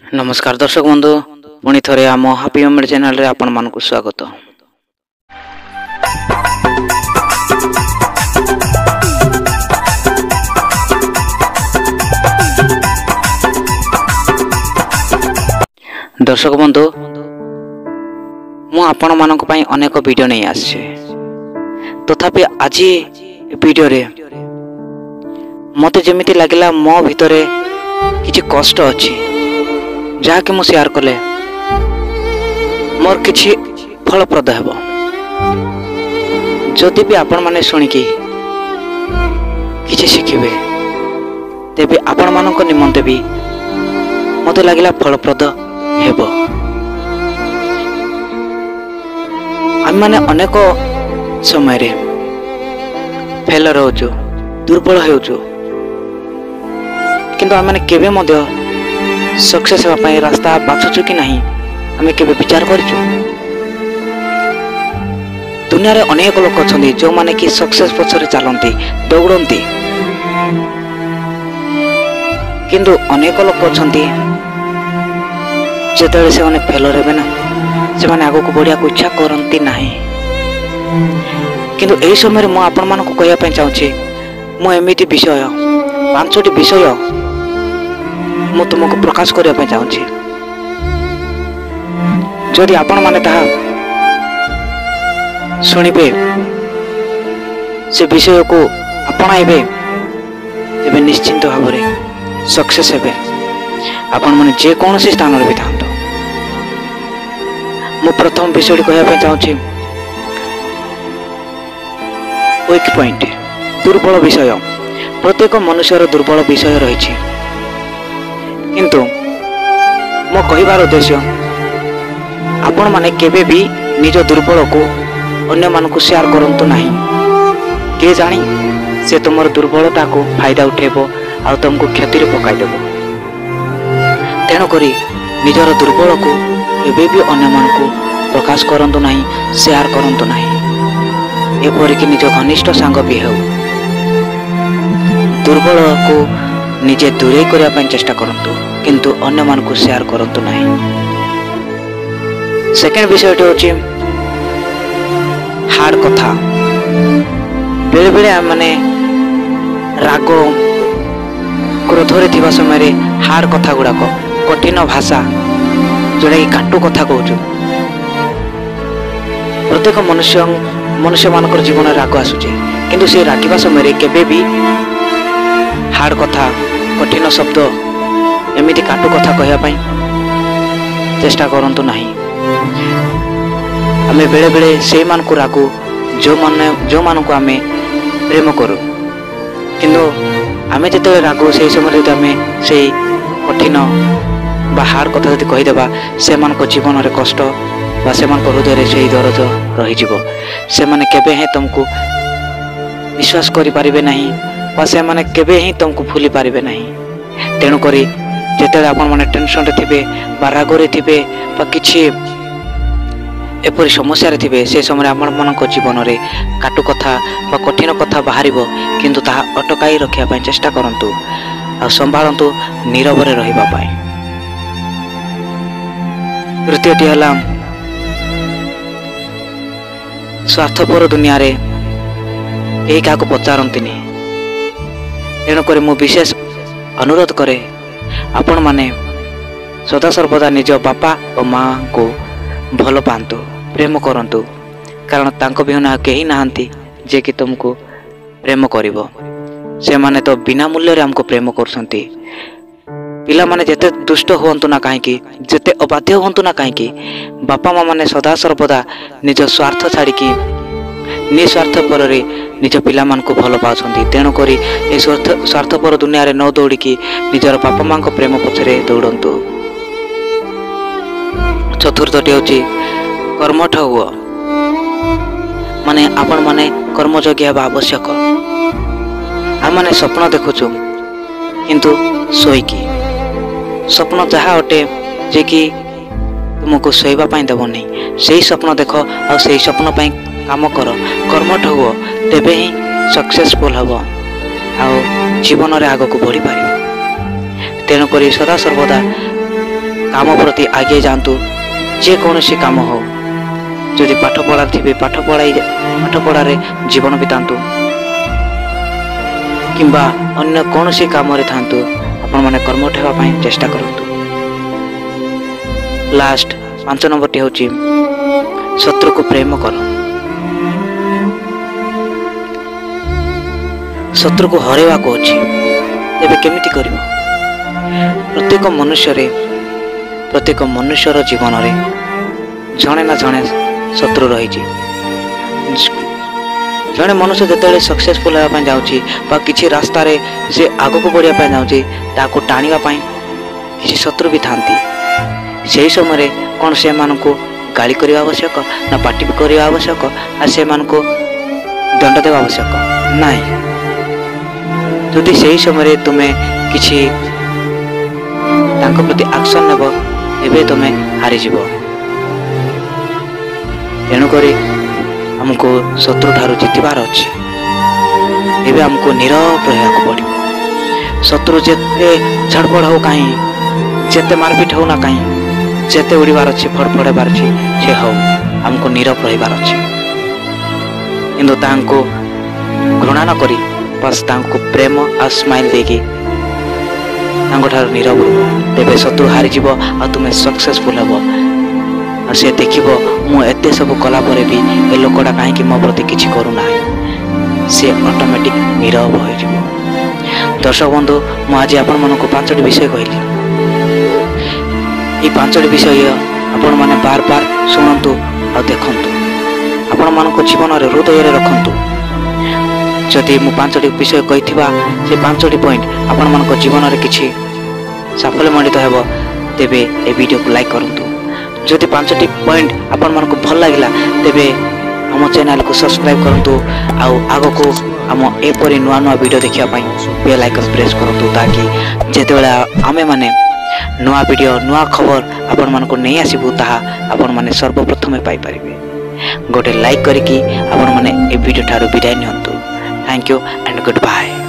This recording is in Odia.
ନମସ୍କାର ଦର୍ଶକ ବନ୍ଧୁ, ପୁଣି ଥରେ ଆମ ହାପି ମୋମେଣ୍ଟ ଚ୍ୟାନେଲରେ ଆପଣମାନଙ୍କୁ ସ୍ୱାଗତ। ଦର୍ଶକ ବନ୍ଧୁ, ମୁଁ ଆପଣମାନଙ୍କ ପାଇଁ ଅନେକ ଭିଡ଼ିଓ ନେଇ ଆସିଛି। ତଥାପି ଆଜି ଭିଡ଼ିଓରେ ମୋତେ ଯେମିତି ଲାଗିଲା ମୋ ଭିତରେ କିଛି କଷ୍ଟ ଅଛି, ଯାହାକି ମୁଁ ସେୟାର କଲେ ମୋର କିଛି ଫଳପ୍ରଦ ହେବ। ଯଦି ବି ଆପଣମାନେ ଶୁଣିକି କିଛି ଶିଖିବେ, ତେବେ ଆପଣମାନଙ୍କ ନିମନ୍ତେ ବି ମୋତେ ଲାଗିଲା ଫଳପ୍ରଦ ହେବ। ଆମେମାନେ ଅନେକ ସମୟରେ ଫେଲର ହେଉଛୁ, ଦୁର୍ବଳ ହେଉଛୁ, କିନ୍ତୁ ଆମେମାନେ କେବେ ମଧ୍ୟ ସକ୍ସେସ୍ ହେବା ପାଇଁ ରାସ୍ତା ବାଛୁଛୁ କି ନାହିଁ, ଆମେ କେବେ ବିଚାର କରିଛୁ? ଦୁନିଆରେ ଅନେକ ଲୋକ ଅଛନ୍ତି ଯେଉଁମାନେ କି ସକ୍ସେସ୍ ପଛରେ ଚାଲନ୍ତି, ଦୌଡ଼ନ୍ତି, କିନ୍ତୁ ଅନେକ ଲୋକ ଅଛନ୍ତି ଯେତେବେଳେ ସେମାନେ ଫେଲର ହେବେ ନା, ସେମାନେ ଆଗକୁ ବଢ଼ିବାକୁ ଇଚ୍ଛା କରନ୍ତି ନାହିଁ। କିନ୍ତୁ ଏହି ସମୟରେ ମୁଁ ଆପଣମାନଙ୍କୁ କହିବା ପାଇଁ ଚାହୁଁଛି, ମୁଁ ଏମିତି ବିଷୟ, 5ଟି ବିଷୟ ମୁଁ ତୁମକୁ ପ୍ରକାଶ କରିବା ପାଇଁ ଚାହୁଁଛି। ଯଦି ଆପଣମାନେ ତାହା ଶୁଣିବେ, ସେ ବିଷୟକୁ ଆପଣାଇବେ, ତେବେ ନିଶ୍ଚିନ୍ତ ଭାବରେ ସକ୍ସେସ୍ ହେବେ ଆପଣମାନେ ଯେକୌଣସି ସ୍ଥାନରେ ବି ଥାଆନ୍ତୁ। ମୁଁ ପ୍ରଥମ ବିଷୟଟି କହିବା ପାଇଁ ଚାହୁଁଛି, ୱିକ୍ ପଏଣ୍ଟ, ଦୁର୍ବଳ ବିଷୟ। ପ୍ରତ୍ୟେକ ମନୁଷ୍ୟର ଦୁର୍ବଳ ବିଷୟ ରହିଛି, କିନ୍ତୁ ମୋ କହିବାର ଉଦ୍ଦେଶ୍ୟ, ଆପଣମାନେ କେବେ ବି ନିଜ ଦୁର୍ବଳକୁ ଅନ୍ୟମାନଙ୍କୁ ସେୟାର କରନ୍ତୁ ନାହିଁ। କିଏ ଜାଣି ସେ ତୁମର ଦୁର୍ବଳତାକୁ ଫାଇଦା ଉଠେଇବ ଆଉ ତୁମକୁ କ୍ଷତିରେ ପକାଇଦେବ। ତେଣୁକରି ନିଜର ଦୁର୍ବଳକୁ କେବେ ବି ଅନ୍ୟମାନଙ୍କୁ ପ୍ରକାଶ କରନ୍ତୁ ନାହିଁ, ସେୟାର କରନ୍ତୁ ନାହିଁ, ଏପରିକି ନିଜ ଘନିଷ୍ଠ ସାଙ୍ଗ ବି ହେଉ। ଦୁର୍ବଳକୁ ନିଜେ ଦୂରେଇ କରିବା ପାଇଁ ଚେଷ୍ଟା କରନ୍ତୁ, କିନ୍ତୁ ଅନ୍ୟମାନଙ୍କୁ ସେୟାର କରନ୍ତୁ ନାହିଁ। ସେକେଣ୍ଡ ବିଷୟଟି ହେଉଛି ହାର୍ଡ଼ କଥା। ବେଳେବେଳେ ଆମେମାନେ ରାଗ କ୍ରୋଧରେ ଥିବା ସମୟରେ ହାର୍ଡ଼ କଥା ଗୁଡ଼ାକ, କଠିନ ଭାଷା, ଯେଉଁଟାକି କାଟୁ କଥା କହୁଛୁ। ପ୍ରତ୍ୟେକ ମନୁଷ୍ୟମାନଙ୍କର ଜୀବନରେ ରାଗ ଆସୁଛି, କିନ୍ତୁ ସେ ରାଗିବା ସମୟରେ କେବେ ବି ହାର୍ଡ଼ କଥା, କଠିନ ଶବ୍ଦ, ଏମିତି କାଟୁ କଥା କହିବା ପାଇଁ ଚେଷ୍ଟା କରନ୍ତୁ ନାହିଁ। ଆମେ ବେଳେବେଳେ ସେଇମାନଙ୍କୁ ରାଗୁ ଯେଉଁମାନଙ୍କୁ ଆମେ ପ୍ରେମ କରୁ, କିନ୍ତୁ ଆମେ ଯେତେବେଳେ ରାଗୁ ସେହି ସମୟରେ ଯଦି ଆମେ ସେଇ କଠିନ ବା ହାର୍ଡ଼ କଥା ଯଦି କହିଦେବା, ସେମାନଙ୍କ ଜୀବନରେ କଷ୍ଟ ବା ସେମାନଙ୍କ ହୃଦୟରେ ସେଇ ଦରଜ ରହିଯିବ। ସେମାନେ କେବେ ହିଁ ତୁମକୁ ବିଶ୍ୱାସ କରିପାରିବେ ନାହିଁ ବା ସେମାନେ କେବେ ହିଁ ତୁମକୁ ଭୁଲି ପାରିବେ ନାହିଁ। ତେଣୁକରି ଯେତେବେଳେ ଆପଣମାନେ ଟେନସନ୍ରେ ଥିବେ ବା ରାଗରେ ଥିବେ ବା କିଛି ଏପରି ସମସ୍ୟାରେ ଥିବେ, ସେ ସମୟରେ ଆପଣମାନଙ୍କ ଜୀବନରେ କାଟୁ କଥା ବା କଠିନ କଥା ବାହାରିବ, କିନ୍ତୁ ତାହା ଅଟକାଇ ରଖିବା ପାଇଁ ଚେଷ୍ଟା କରନ୍ତୁ ଆଉ ସମ୍ଭାଳନ୍ତୁ ନୀରବରେ ରହିବା ପାଇଁ। ତୃତୀୟଟି ହେଲା, ସ୍ୱାର୍ଥପର ଦୁନିଆରେ କେହି କାହାକୁ ପଚାରନ୍ତିନି। ତେଣୁକରି ମୁଁ ବିଶେଷ ଅନୁରୋଧ କରେ, ଆପଣମାନେ ସଦାସର୍ବଦା ନିଜ ବାପା ଓ ମାଆଙ୍କୁ ଭଲ ପାଆନ୍ତୁ, ପ୍ରେମ କରନ୍ତୁ, କାରଣ ତାଙ୍କ ବିହୁନେ ଆଉ କେହି ନାହାନ୍ତି ଯିଏକି ତୁମକୁ ପ୍ରେମ କରିବ। ସେମାନେ ତ ବିନା ମୂଲ୍ୟରେ ଆମକୁ ପ୍ରେମ କରୁଛନ୍ତି। ପିଲାମାନେ ଯେତେ ଦୁଷ୍ଟ ହୁଅନ୍ତୁ ନା କାହିଁକି, ଯେତେ ଅବାଧ୍ୟ ହୁଅନ୍ତୁ ନା କାହିଁକି, ବାପା ମା ମାନେ ସଦାସର୍ବଦା ନିଜ ସ୍ୱାର୍ଥ ଛାଡ଼ିକି ନିସ୍ୱାର୍ଥପରରେ ନିଜ ପିଲାମାନଙ୍କୁ ଭଲ ପାଉଛନ୍ତି। ତେଣୁକରି ଏ ସ୍ୱାର୍ଥପର ଦୁନିଆରେ ନ ଦୌଡ଼ିକି ନିଜର ବାପା ମାଆଙ୍କ ପ୍ରେମ ପଛରେ ଦୌଡ଼ନ୍ତୁ। ଚତୁର୍ଥଟି ହେଉଛି କର୍ମଠ ହୁଅ, ମାନେ ଆପଣମାନେ କର୍ମଯୋଗୀ ହେବା ଆବଶ୍ୟକ। ଆମମାନେ ସ୍ୱପ୍ନ ଦେଖୁଛୁ କିନ୍ତୁ ଶୋଇକି। ସ୍ୱପ୍ନ ଯାହା ଅଟେ ଯେ କି ତୁମକୁ ଶୋଇବା ପାଇଁ ଦେବନି, ସେଇ ସ୍ୱପ୍ନ ଦେଖ ଆଉ ସେଇ ସ୍ୱପ୍ନ ପାଇଁ କାମ କର, କର୍ମଠ ହୁଅ, ତେବେ ହିଁ ସକ୍ସେସଫୁଲ୍ ହେବ ଆଉ ଜୀବନରେ ଆଗକୁ ବଢ଼ିପାରିବ। ତେଣୁକରି ସଦାସର୍ବଦା କାମ ପ୍ରତି ଆଗେଇ ଯାଆନ୍ତୁ, ଯେକୌଣସି କାମ ହେଉ। ଯଦି ପାଠ ପଢ଼ା ଥିବେ, ପାଠ ପଢ଼ାରେ ଜୀବନ ବିତାନ୍ତୁ କିମ୍ବା ଅନ୍ୟ କୌଣସି କାମରେ ଥାଆନ୍ତୁ, ଆପଣମାନେ କର୍ମଠ ହେବା ପାଇଁ ଚେଷ୍ଟା କରନ୍ତୁ। ଲାଷ୍ଟ 5 ନମ୍ବରଟି ହେଉଛି ଶତ୍ରୁକୁ ପ୍ରେମ କର। ଶତ୍ରୁକୁ ହରାଇବାକୁ ଅଛି, ତେବେ କେମିତି କରିବ? ପ୍ରତ୍ୟେକ ମନୁଷ୍ୟର ଜୀବନରେ ଜଣେ ନା ଜଣେ ଶତ୍ରୁ ରହିଛି। ଜଣେ ମନୁଷ୍ୟ ଯେତେବେଳେ ସକ୍ସେସଫୁଲ୍ ହେବା ପାଇଁ ଯାଉଛି ବା କିଛି ରାସ୍ତାରେ ସେ ଆଗକୁ ବଢ଼ିବା ପାଇଁ ଯାଉଛି, ତାକୁ ଟାଣିବା ପାଇଁ କିଛି ଶତ୍ରୁ ବି ଥାନ୍ତି। ସେହି ସମୟରେ କ'ଣ ସେମାନଙ୍କୁ ଗାଳି କରିବା ଆବଶ୍ୟକ, ନା ପାଟି କରିବା ଆବଶ୍ୟକ, ନା ସେମାନଙ୍କୁ ଦଣ୍ଡ ଦେବା ଆବଶ୍ୟକ? ନାହିଁ। ଯଦି ସେହି ସମୟରେ ତୁମେ କିଛି ତାଙ୍କ ପ୍ରତି ଆକ୍ସନ୍ ନେବ, ଏବେ ତୁମେ ହାରିଯିବ। ତେଣୁକରି ଆମକୁ ଶତ୍ରୁଠାରୁ ଜିତିବାର ଅଛି। ଏବେ ଆମକୁ ନୀରବ ରହିବାକୁ ପଡ଼ିବ। ଶତ୍ରୁ ଯେତେ ଝଡ଼ପଡ଼ ହେଉ କାହିଁ, ଯେତେ ମାରପିଟ ହେଉ ନା କାହିଁ, ଯେତେ ଉଡ଼ିବାର ଅଛି, ଫଡ଼ଫଡ଼ ହେବାର ଅଛି ସେ ହେଉ, ଆମକୁ ନୀରବ ରହିବାର ଅଛି। କିନ୍ତୁ ତାଙ୍କୁ ଘୃଣା ନ କରି ବାସ୍ ତାଙ୍କୁ ପ୍ରେମ ଆଉ ସ୍ମାଇଲ୍ ଦେଇକି ତାଙ୍କଠାରୁ ନୀରବ ରୁହ। ତେବେ ଶତ୍ରୁ ହାରିଯିବ ଆଉ ତୁମେ ସକ୍ସେସଫୁଲ୍ ହେବ। ଆଉ ସେ ଦେଖିବ, ମୁଁ ଏତେ ସବୁ କଲା ପରେ ବି ଏ ଲୋକଟା କାହିଁକି ମୋ ପ୍ରତି କିଛି କରୁନାହିଁ, ସେ ଅଟୋମେଟିକ୍ ନୀରବ ହୋଇଯିବ। ଦର୍ଶକ ବନ୍ଧୁ, ମୁଁ ଆଜି ଆପଣମାନଙ୍କୁ 5ଟି ବିଷୟ କହିଲି। ଏଇ 5ଟି ବିଷୟ ଆପଣମାନେ ବାର ବାର ଶୁଣନ୍ତୁ ଆଉ ଦେଖନ୍ତୁ, ଆପଣମାନଙ୍କ ଜୀବନରେ ହୃଦୟରେ ରଖନ୍ତୁ। ଯଦି ମୁଁ 5ଟି ବିଷୟ କହିଥିବା ସେ 5ଟି ପଏଣ୍ଟ ଆପଣମାନଙ୍କ ଜୀବନରେ କିଛି ସାଫଲ୍ୟମଣ୍ଡିତ ହେବ, ତେବେ ଏ ଭିଡ଼ିଓକୁ ଲାଇକ୍ କରନ୍ତୁ। ଯଦି 5ଟି ପଏଣ୍ଟ ଆପଣମାନଙ୍କୁ ଭଲ ଲାଗିଲା, ତେବେ ଆମ ଚ୍ୟାନେଲକୁ ସବସ୍କ୍ରାଇବ୍ କରନ୍ତୁ ଆଉ ଆଗକୁ ଆମ ଏପରି ନୂଆ ନୂଆ ଭିଡ଼ିଓ ଦେଖିବା ପାଇଁ ବେଲ୍ ଆଇକନ୍ ପ୍ରେସ୍ କରନ୍ତୁ, ତାକି ଯେତେବେଳେ ଆମେମାନେ ନୂଆ ଭିଡ଼ିଓ, ନୂଆ ଖବର ଆପଣମାନଙ୍କୁ ନେଇ ଆସିବୁ, ତାହା ଆପଣମାନେ ସର୍ବପ୍ରଥମେ ପାଇପାରିବେ। ଗୋଟେ ଲାଇକ୍ କରିକି ଆପଣମାନେ ଏ ଭିଡ଼ିଓ ଠାରୁ ବିଦାୟ ନିଅନ୍ତୁ। Thank you and goodbye.